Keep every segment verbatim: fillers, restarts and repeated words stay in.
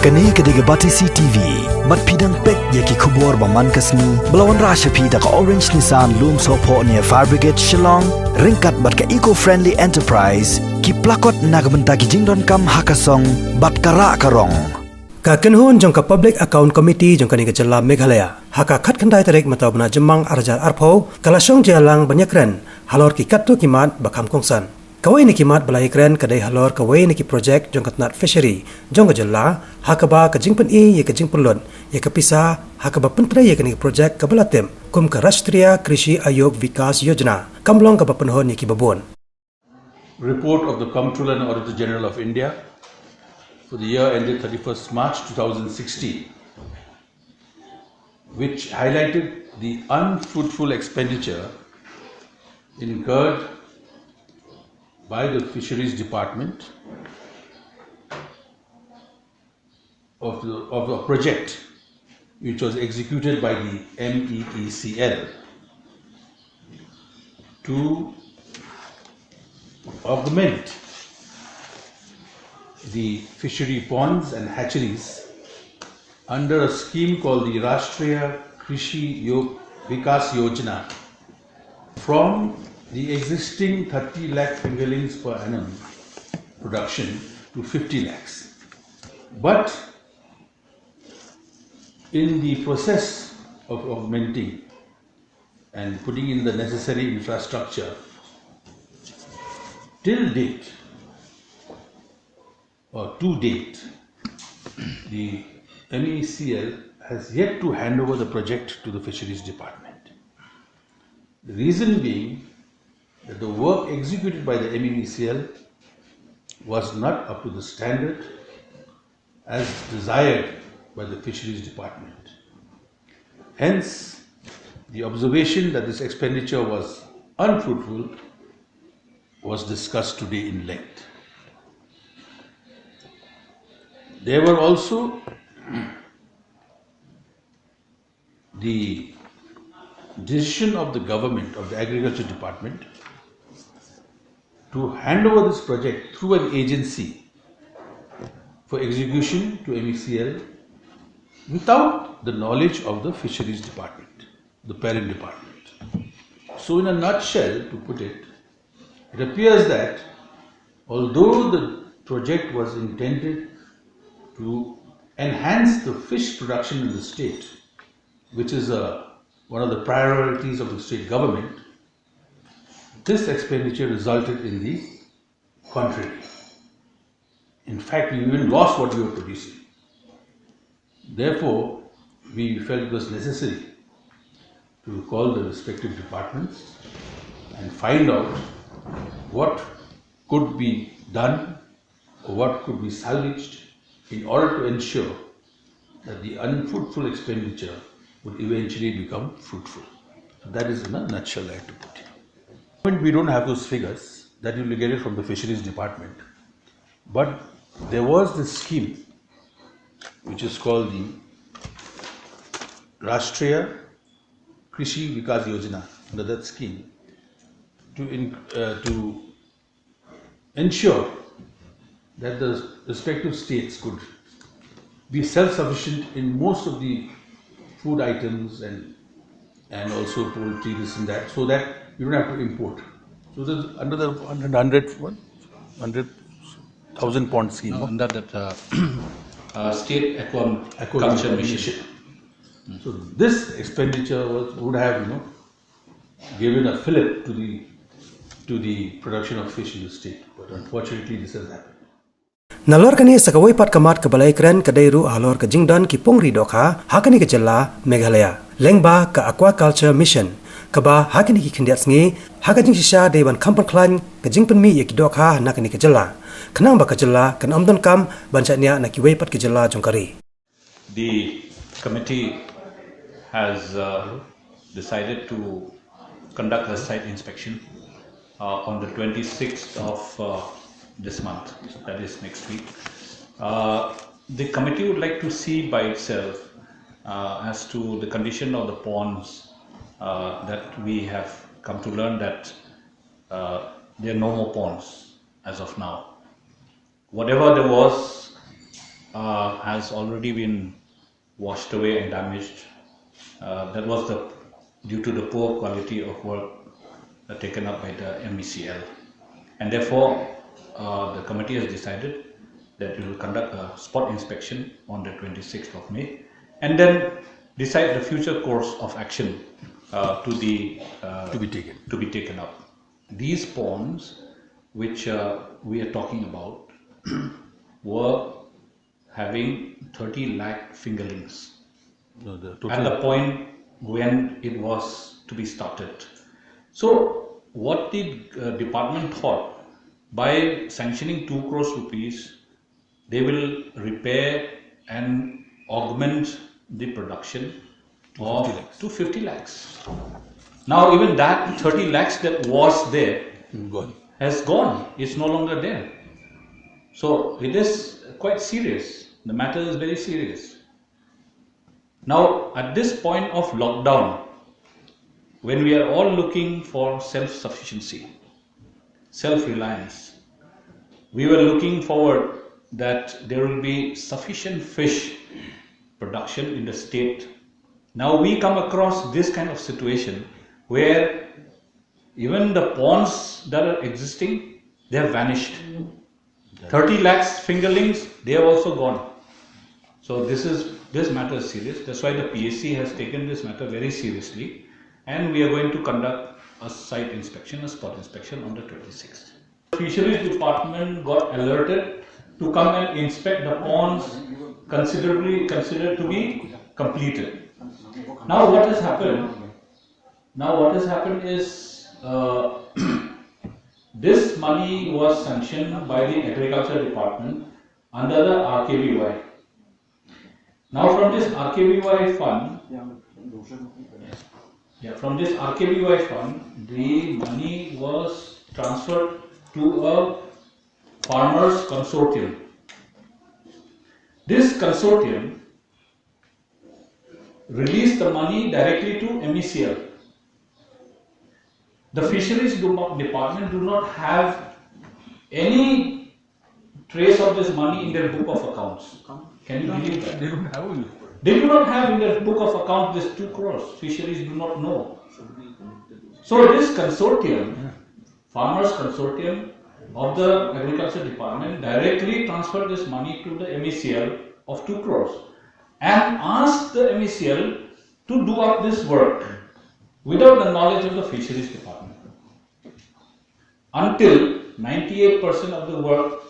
Kane ka dei ka Batesi T V. Bad phi dang peit ïa ki khubor ba man ka sngi ba la wanrah sha phi da ka Orange Nissan Lumsohphoh near Fire Brigade Shillong, ryngkat bad ka Eco Friendly Enterprise, ki plakot na ka bynta ki jingdonkam ha ka song bad ka rah ka rong. Ka kynhun jong ka Public Account Committee jong kane ka jylla Meghalaya, ha ka khatkhyndai tarik mynta u bnai Jymmang arhajar arphew, ka la shong jia lang ban ïakren halor ki katto ki mat ba kham kongsan. Kawei na ki mat ba la ïakren ka dei halor kawei na ki projek jong ka tnat fishery jong ka jylla, ha kaba ka jingpyni ïa ka jingpynlut ïa ka pisa ha kaba pyntrei ïa kane ka projek kaba la tip kum ka Rashtriya Krishi Ayog Vikas Yojana kam long kaba pynhun ïa kiba bun. Report of the Comptroller and Auditor General of India for the year ended thirty-first March two thousand sixteen, which highlighted the unfruitful expenditure incurred by the Fisheries Department of the, of a project which was executed by the M E E C L to augment the fishery ponds and hatcheries under a scheme called the Rashtriya Krishi Yo-, Vikas Yojana from the existing thirty lakh fingerlings per annum production to fifty lakhs. But in the process of augmenting and putting in the necessary infrastructure, till date, or to date, the M E C L has yet to hand over the project to the Fisheries Department. The reason being that the work executed by the M E C L was not up to the standard as desired by the Fisheries Department. Hence, the observation that this expenditure was unfruitful was discussed today in length. There were also the decision of the government, of the Agriculture Department, to hand over this project through an agency for execution to M E C L without the knowledge of the Fisheries Department, the parent department. So, in a nutshell, to put it, it appears that although the project was intended to enhance the fish production in the state, which is a, one of the priorities of the state government, this expenditure resulted in the contrary. In fact, we even lost what we were producing. Therefore, we felt it was necessary to call the respective departments and find out what could be done or what could be salvaged in order to ensure that the unfruitful expenditure would eventually become fruitful. So that is in a nutshell I have to put here. But we don't have those figures, that you will get it from the Fisheries Department. But there was this scheme which is called the Rashtriya Krishi Vikas Yojana, under that scheme, to, in, uh, to ensure that the respective states could be self-sufficient in most of the food items and, and also poultry, this and that, so that you don't have to import. So there's under the hundred, what? Hundred thousand pond scheme, no? Under that, uh, uh, state aqua-, aquaculture mission. So this expenditure was, would have, you know, given a fillip to the, to the production of fish in the state. But unfortunately, this has happened. Nalor kane, sa kawei pat ka mat kaba la ïakren ka dei ruh halor ka jingdon ki pongri dohkha ha kane ka jylla Meghalaya lyngba ka Aquaculture Mission, kaba ha kine ki khyndiat sngi ha ka jingshisha dei ban kham pynkhlaiñ ka jingpynmih ïa ki dohkha na kane ka jylla, khnang ba ka jylla kan ym donkam ban shaniah na kiwei pat ki jylla jong ka ri. The committee has, uh, decided to conduct a site inspection, uh, on the twenty-sixth of, uh, this month, that is next week. Uh, the committee would like to see by itself, uh, as to the condition of the ponds, uh, that we have come to learn that, uh, there are no more ponds as of now. Whatever there was, uh, has already been washed away and damaged. Uh, that was the due to the poor quality of work uh, taken up by the M E C L. And therefore, uh, the committee has decided that it will conduct a spot inspection on the twenty-sixth of May and then decide the future course of action uh, to the uh, To be taken. to be taken up. These ponds, which uh, we are talking about, were having thirty lakh fingerlings No, the at total. The point when it was to be started. So, what the uh, department thought, by sanctioning two crores rupees, they will repair and augment the production of fifty lakhs. Two fifty lakhs. Now, even that thirty lakhs that was there Gone. has gone. It's no longer there. So it is quite serious. The matter is very serious. Now, at this point of lockdown, when we are all looking for self sufficiency, self reliance, we were looking forward that there will be sufficient fish production in the state. Now we come across this kind of situation where even the ponds that are existing, they have vanished. thirty lakhs fingerlings, they have also gone. So this is this matter is serious. That's why the P S C has taken this matter very seriously, and we are going to conduct a site inspection, a spot inspection on the twenty-sixth. The Fisheries Department got alerted to come and inspect the ponds considerably considered to be completed. Now what has happened? Now what has happened is uh, this money was sanctioned by the Agriculture Department under the R K B Y. Now from this R K B Y fund, yeah, from this R K B Y fund, the money was transferred to a farmers consortium. This consortium released the money directly to M E C L. The fisheries do not, department do not have any trace of this money in their book of accounts. Can you believe that? They don't have only. They do not have in their book of accounts this two crores. Fisheries do not know. So this consortium, farmers consortium of the agriculture department, directly transferred this money to the M E C L of two crores and asked the M E C L to do up this work without the knowledge of the fisheries department. Until ninety-eight percent of the work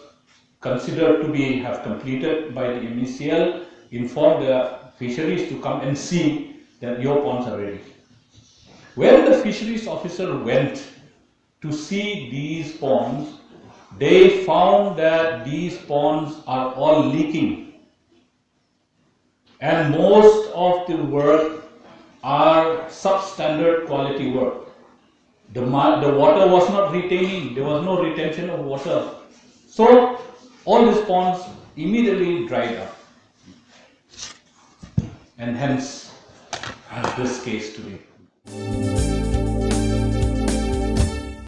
considered to be have completed by the M E C L informed the fisheries to come and see that your ponds are ready. When the fisheries officer went to see these ponds, they found that these ponds are all leaking. And most of the work are substandard quality work. The, ma- the water was not retaining, there was no retention of water. So all these ponds immediately dried up. And hence this case today.